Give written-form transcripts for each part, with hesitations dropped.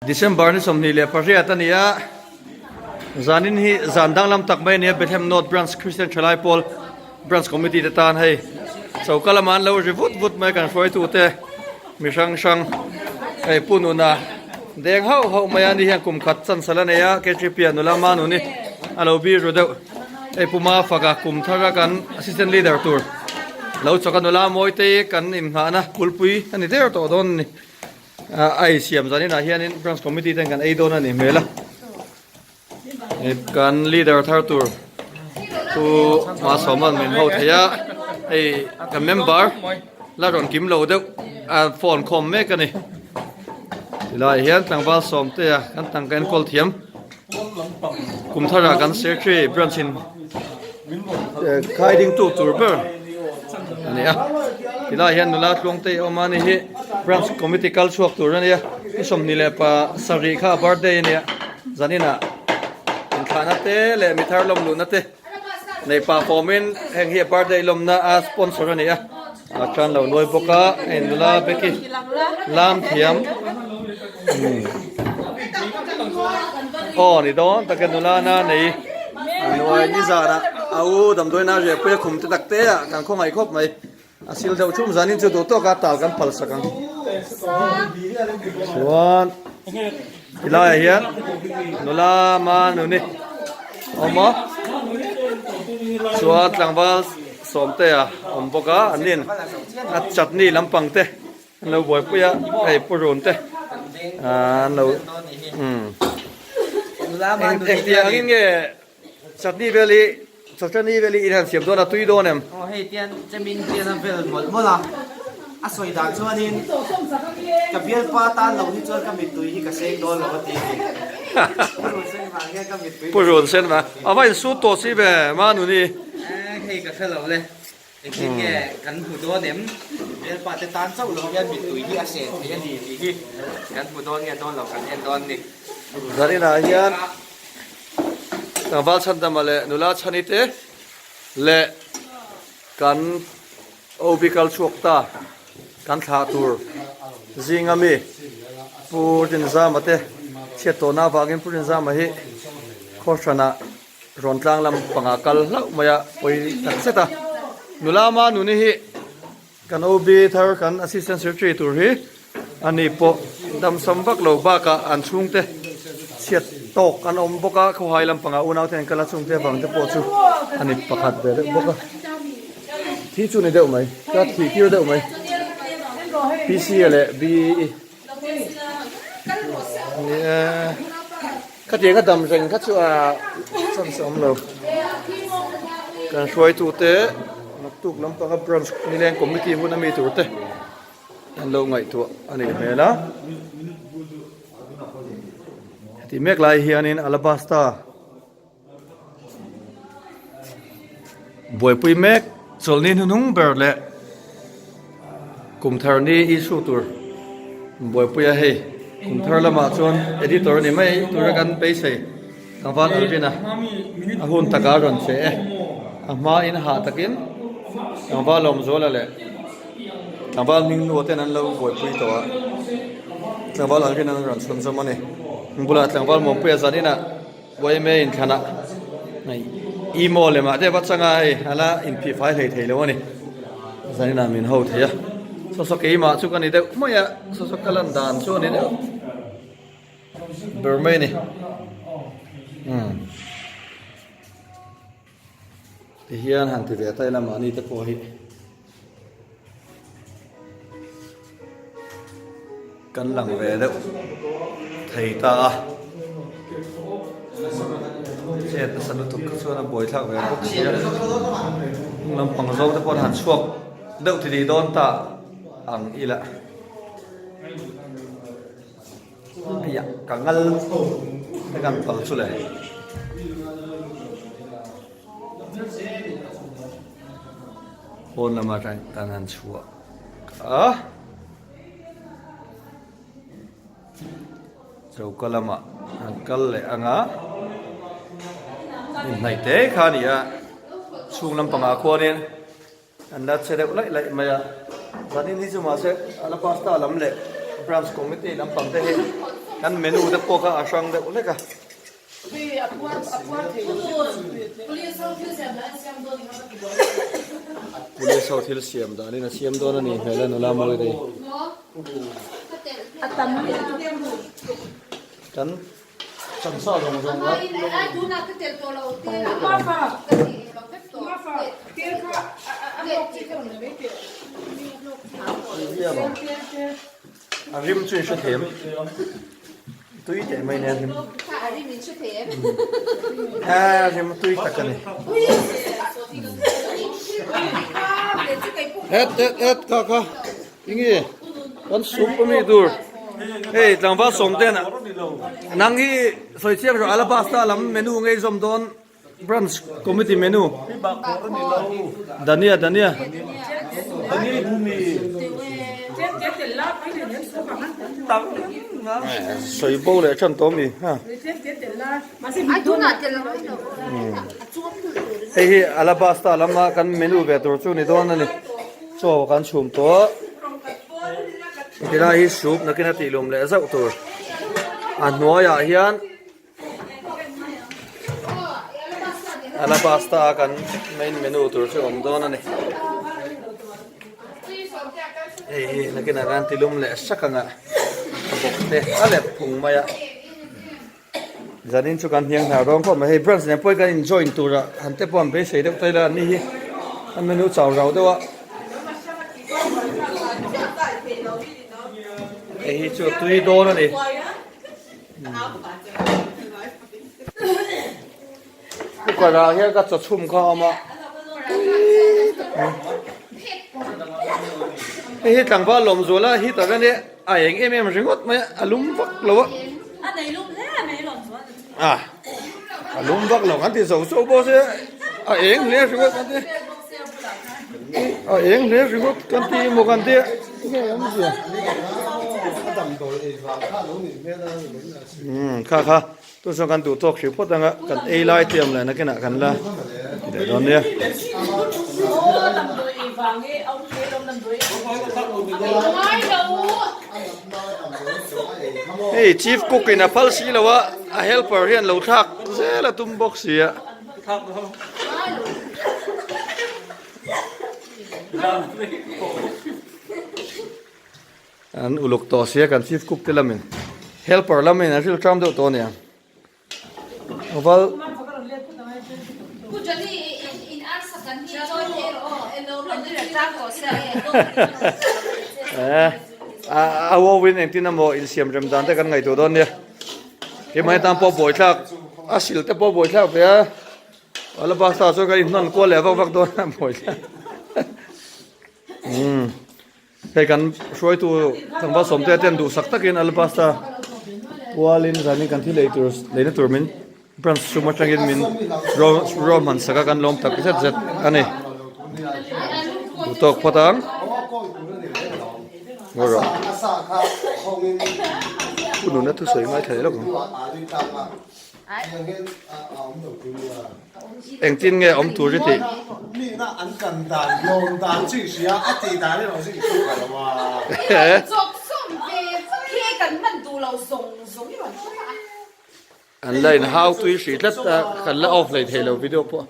December ni 28 a ni a, zanin hi zan danglam tak mai a ni a, Bethlehem North Branch Christian Thalai Pawl Branch Committee te tan hei choka lama an lo ri vut vut mai kan hruaitu te mi hrang hrang hei Pu Nuna deng hauh hauh mai a ni hian kum khat chansal a nei a KTP ah nula ma nuni a lo bir ru deuh hei Pu Mafaka kum thar a kan Assistant Leader tur lo chawk a nula Mawitei kan inngahna kulpui a ni der tawh dawn a ni. A ei siam zan inah hianin branch committee ten kan ei dawn a ni hmel a kan leader thar tur pu Masawman min ho thei a hei kan member la rawn kim lo deuh a phone khawm mek a ni tilai hian tlangval sawmte a kan tangka enkawl thiam. Kum tharah kan secretary branch in khai ding tu tur ber a ni a tilai hian nula tluangte a awm a ni hi branch committee kal chhuak tur a nia ni 27 kha a birthday a nia zaninah inthlahna te leh mi thar lawm luhna te Nei pa fawmin heng hi a birthday lawmna a sponsor a ni a, a tan lo nuai bawk a, hei nula Becky lam thiam aw ni dawn tak e nula na nei a nuai ni zanah a u damdawi na riahpui a khum te tak te ah kan khawngaih khawp mai. A sil deuh thum zanin chu duh tawka tal kan phal sak ang. Chuan tilaiah hian nula ma nuni awm a chuan tlangval sawmtea awm bawk a an nin a chutney lampang te an lo buaipui a hei purun te an lo umm engtiang angin nge Chutney vel hi chutney vel hi in han siam dawn a tui dawn em? Aw hei tian chemin tian a vel mawlh mawlh a, a sawi dan chuanin ka bialpa tan loh hi chuan ka mittui hi ka seng dawn lo a ti a ni. Pu Run Sen vang hian ka mittui Pu Run Sen vang a va insut tawh si ve Manuni. Eh hei ka hre lo le. Engtin nge kan hmu dawn em? Bialpa te tan chauh lo hian mittui hi a sen thei a ni tih hi kan hmu dawn nge dawn lo kan en dawn ni. Zaninah hian tlangval chhandama leh nula chhani te leh kan OB kal chhuak ta kan thlah tur zinga mi Pu Rinzama te chhiat tawhna avangin Pu Rinzama hi khawhranah Rawn tlang lam pangah kal hlauh mai a pawi tak zet a. Nula ma nuni hi kan OB thar kan assistant secretary tur hi a ni pawh damsam vak lo bakah an chhungte chhiat tawk an awm bawk a, khawhai lam pangah unau te an kal a chungte avang te pawh chu a ni pakhat ve deuh bawk a. Thi chu ni deuh mai, ka thih tir deuh mai. PC leh BE. Ni e. Khatiang a dam reng kha chu a chance a awm lo. Kan hruaitu te naktuk lampanga branch nileng committee hun a mi tur te an lo ngaihtuah a nih hmel a. Heti mek lai hianin Alabasta Buaipui mek chawlhni hnuhnung ber leh kum thar ni issue tur buaipui a hei kum thar lamah chuan editor a ni mai tura kan beisei tlangval Alvin a a hun taka a rawn che e a hma in hah takin tlangval Lawmzuala leh tlangval hming nu ten an lo buaipui tawh a tlangval Alvin an rawn chhunzawm a ni bulah tlangval Muanpuia zaninah. Yma inthlanah hei emaw lemah te va changa hei a la inphih fai hlei thei lo a ni. Zaninah min ho thei a, saw saw keimah chu ka ni deuh mai a, saw saw ka lan dan chu a ni deuh ber mai a ni. Umm tihian han ti ve ta ila mahni te pawh hi. Kan lang ve deuh thei ta a, chet nasa lutuk kha chuan a buaithlak ve bawk si a, hnung lampang zawng te pawh an han chhuak deuh ti tih dawn ta ang ila hei ka ngal te kan pal chu le. Pawn lama tan han chhuah a choka lamah an kal leh ang a inhnaih te kha a ni a chhung lampangah khuanin an la che deuh laih laih mai a zanin hi chu mahse ala pasta lam leh branch committee lampang te hi. Kan menu te pawh kha a hrang deuh hlek a. Police ho thil siam danin a siam dawn a ni hmel a nula mawi te hi. Kan chansa zawng zawng a. A rim chu in hre thei em? Tui teh mai nia rim. A rim in hre thei em? A rim tui tak a ni. Het het het kha kha tinge kan soup ami tur hei tlangval sawm ten nang hi sawi chiang rawh alabasta lam menu ngei zawm dawn. Branch committee menu Dania Dania Sawi bo leh tan tawh mi ha Hei hi Alabasta lama kan menu ve tur chu ni dawn a ni chaw kan chhum tawh Tilai hi soup nakin a tih lum leh zauh tur a hnuaiah hian. Alabasta a kan main menu tur chu awm dawn a ni. Hei hi nakinah khan tilum leh sak anga a bawk te a lep phung mai a. Zanin chu kan hniang hnar dawn khawp mai. Hei branch nen pawh hi kan in join tura han te pawh an beisei deuh ta ila an ni hi an menu chau rau deuh a. Hei hi chu a tui dawn a ni. Cooker ah hian ka chaw chhum kha a awm a hei hi tlangval lawm zual a heater a nia a eng em em ringawt mai a a lum vak lo a a a lum vak lo kan ti zo zo bawk sia a eng hle ringawt kan ti a eng hle ringawt kan ti emaw kan tia. Umm kha kha tu chuan kan duh tawk hrih phawt anga kan ei lai te awm leh nakinah kan la ti leh dawn nia. Hei chief cook in a phal si lo a a helper hian lo thlak zel a tum bawk si a. An uluk tawh sia kan chief cook te lamin helper lamin an hrilh ṭam deuh tawh ania. Val a wawin engtin emaw insiam rem dan te kan ngaihtuah dawn nia. Keimah tan pawh buaithlak a sil te pawh buaithlak ve a. Alabasta chuan kan inhnawn kual leh vak vak dawn a buaithlak. Umm hei kan hruaitu tlangval sawmte ten duhsak takin alabasta kualin zanin kan thil ei tur leina tur min branch chhung atangin min rawn hman sak a kan lawm tak zet zet a ni duh tawk phawt ang ngawi rawh pu nuna thusawi ngaithla leh lawk ang. Engtin nge awm tur i tih? An la inhau tui hrih tlat a, kan la off hlei thei lo video pawh.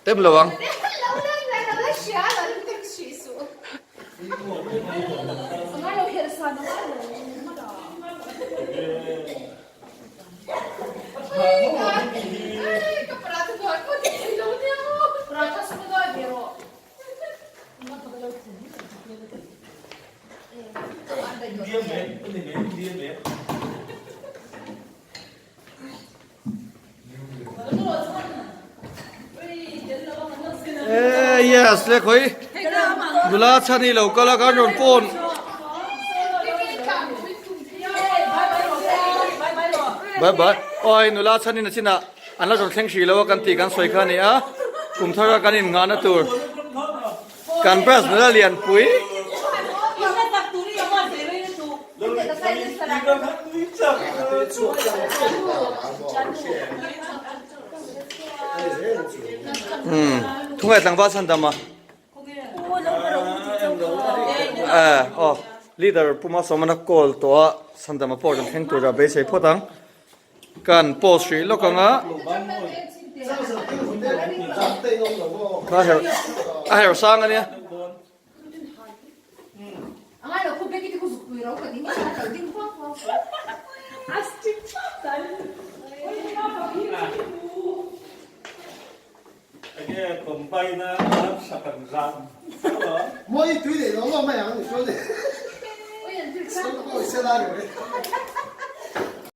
Tem lo ang. Eh yes le khawi nula chhan hi lo kal a kan rawn phone bye bye aw nula chhan in a chinah an la rawn thleng hrih lo a kan tih kan sawi kha a ni a kum thar a kan innghahna tur kan brush nula lianpui. Umm thungai tlangval chhan dam a eh aw leader puma sawmana call tawh a chhan dam a pawh rawn thleng tur a beisei phawt ang. Kan post hrih lawk ang a. Kha her a her sang a nia.